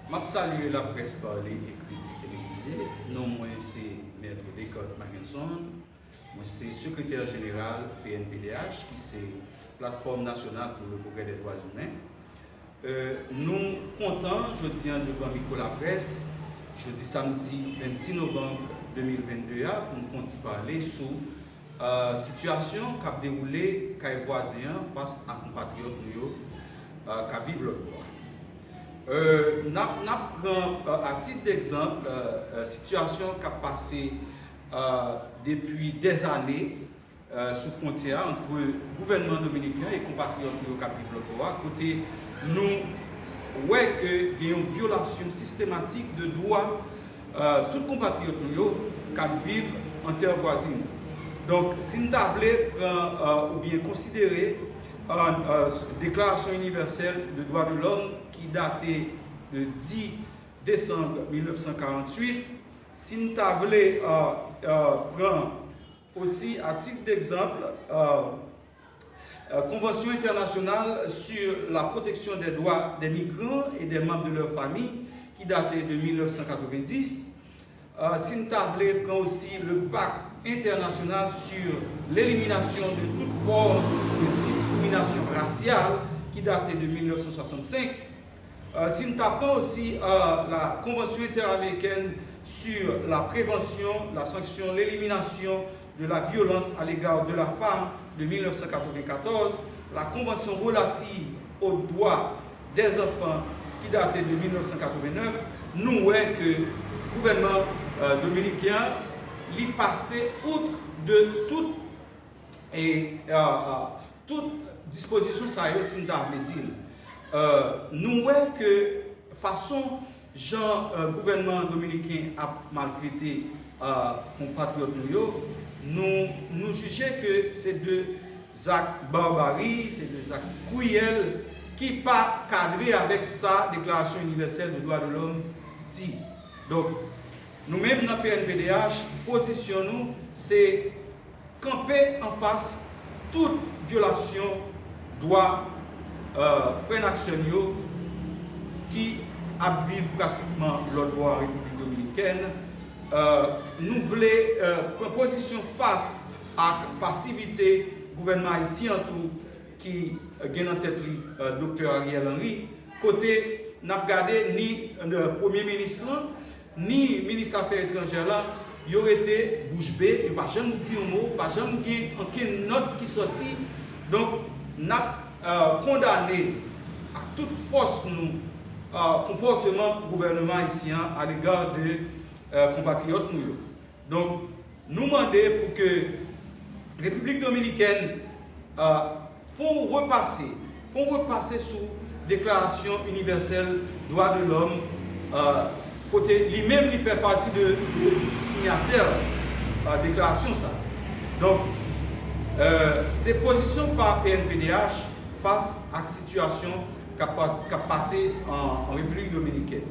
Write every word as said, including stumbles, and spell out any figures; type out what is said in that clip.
M ap salye laprès pale, ekri e televize. Non mwen se Maître Descartes Mackenson. Mwen se sekretè jeneral P N P D H, ki se Platfòm Nasyonal pour le Progrès des Droits Humains. Euh, nou kontan jodi a devan mikwo laprès, jodi samdi vennsis novanm de mil vennde a, pou n fè yon ti pale sou euh, sitiyasyon k ap dewoule kay vwazen an fas a konpatriyòt nou yo euh, k ap viv lòt bò a. Euh, n ap, n ap pran euh, a tit degzanp euh, euh, sitiyasyon k ap pase euh, depi dèzane euh, sou fwontyè a ant gouvènman dominiken e konpatriyòt nou yo k ap viv lòt bò a, kote nou wè ke gen yon vyolasyon sistematik de dwa euh, tout konpatriyòt nou yo k ap viv an tè vwazin. Donk, si n ta vle pran euh, oubyen konsidere euh, euh, Deklarasyon Inivèsèl de Dwa de Lòm ki date de dis desanm mil nèf san karanntuit, si n ta vle euh, euh, pran osi, a tit degzanp, euh, euh, Convention internationale sur la protection des droits des migrants et des membres de leur famille, ki date de mil nèf san katrevenndis. Euh, si n ta vle pran osi le Pacte international sur l'élimination de toute forme de discrimination raciale, ki date de mil nèf san swasannsenk. Euh, si n ta pran osi euh, la Convention interaméricaine sur la prévention, la sanction, l'élimination de la violence à l'égard de la femme de mil nèf san katrevenkatòz, la Convention relative aux droits des enfants ki date de mil nèf san katrevennèf, nou wè ke gouvènman euh, dominiken an, li pase out de tout e euh, euh, tout dispozisyon sa yo, si n ta vle di l, euh, nou wè ke fason jan euh, gouvènman dominiken ap maltrete euh, konpatriyòt nou yo, nou, nou jije ke se de zak barbari, se de zak kriyèl ki pa kadre avèk sa Deklarasyon Inivèsèl de Dwa de Lòm di. Donk, nou menm nan P N P D H, pozisyon nou se kanpe anfas tout vyolasyon dwa euh, frè n ak sè n yo ki ap viv pratikman lòt bò a Repiblik Dominikèn. Euh, nou vle euh, pran pozisyon fas ak pasivite gouvènman ayisyen an tou ki euh, gen nan tèt li euh, Doktè Ariel Henry, kote n ap gade ni euh, Premye Minis lan, ni minis afè etranjè la, yo rete bouch be, yo pa janm di yon mo, pa janm gen ankenn nòt ki sòti. Donk, n ap euh, kondane ak tout fòs nou euh, konpòteman gouvènman ayisyen an alega de euh, konpatriyòt nou yo. Donk, nou mande pou ke Repiblik Dominikèn euh, fè yon repase, fè yon repase sou Deklarasyon Inivèsèl Dwa de Lòm, euh, kote li menm li fè pati de, de sinyatè euh, deklarasyon sa. Donk, euh, se pozisyon pa P N P D H fas ak sitiyasyon k ap pa- k ap pase an, an Repiblik Dominikèn.